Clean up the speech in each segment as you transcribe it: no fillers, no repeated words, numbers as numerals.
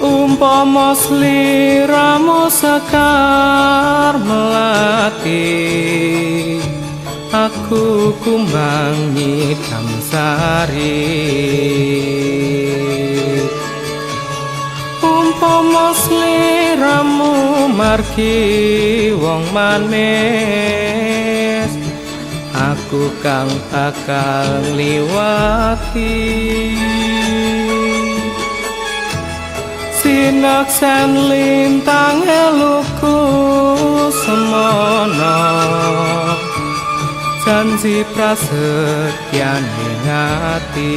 Umpama sliramu sekar melati, aku kumbang nyidam sari. Umpama sliramu margi wong manis, aku kang bakal ngliwati. Sinaksen lintang eluku semono, janji prasetyane ati.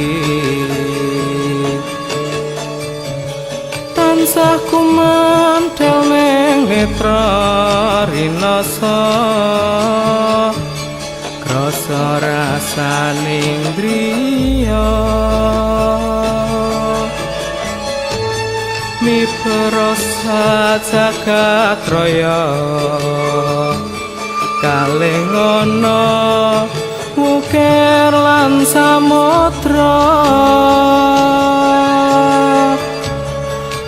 Tansah kumandhel ning netra rinasa, krasa rasaning driya. Miprasa jagat raya kalengono wukir lan samudra.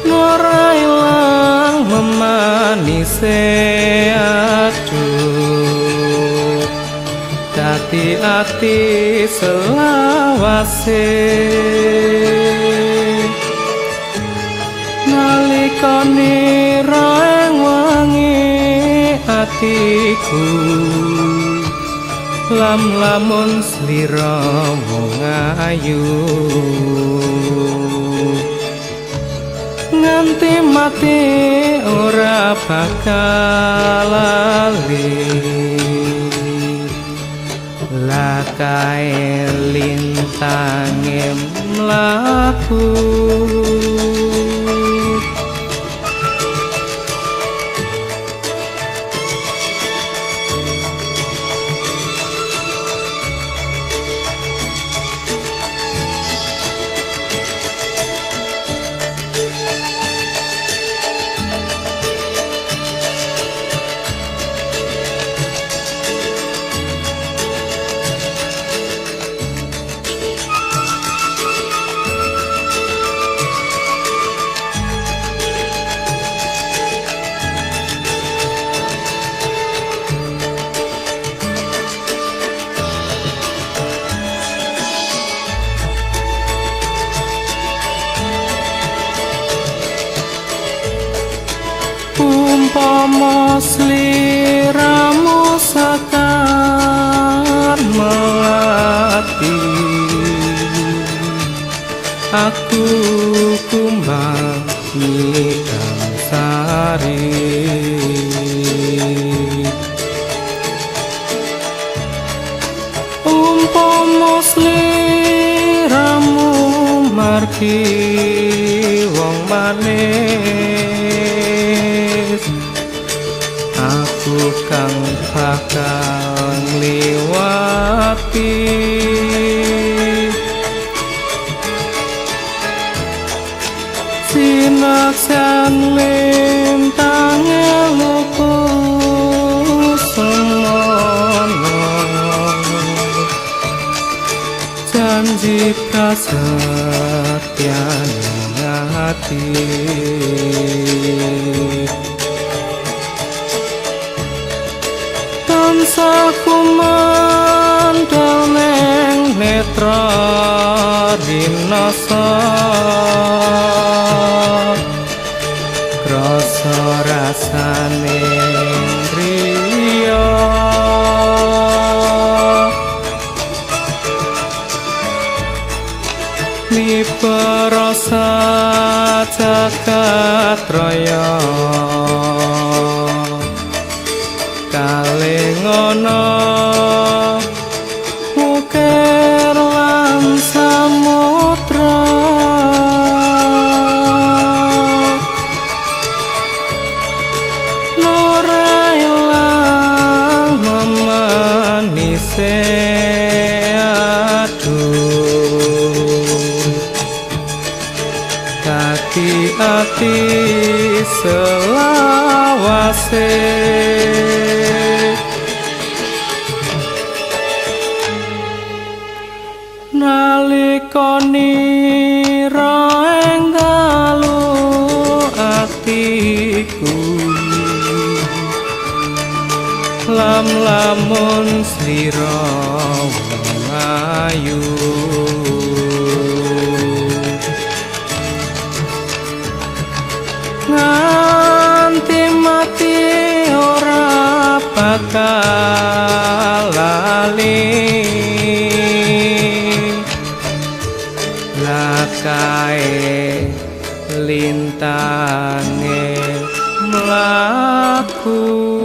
Ora ilang memanise aduh, dadi ati selawase. Nalika nira ing wengi atiku lam-lamun slira wong ayu, nganti mati ora bakal lali. Lakae lintange mlaku. Umpama sliramu sekar melati, aku kumbang nyidam sari. Umpama sliramu margi wong manis, aku kang bakal ngliwati. Sinaksan lintange luku semono, janji prasetyane ati. Tansah kumandhel ning netra rinasa, krasa rasane griya. Miprasa jagat raya kalengono wukir lan samudra. Ora ilang memanise aduh, Dadi ati selawase. Nalika nira ing dalu atiku, lam lamun slira ayu. Nganti mati ora bakal lali, lakae lintange mlaku.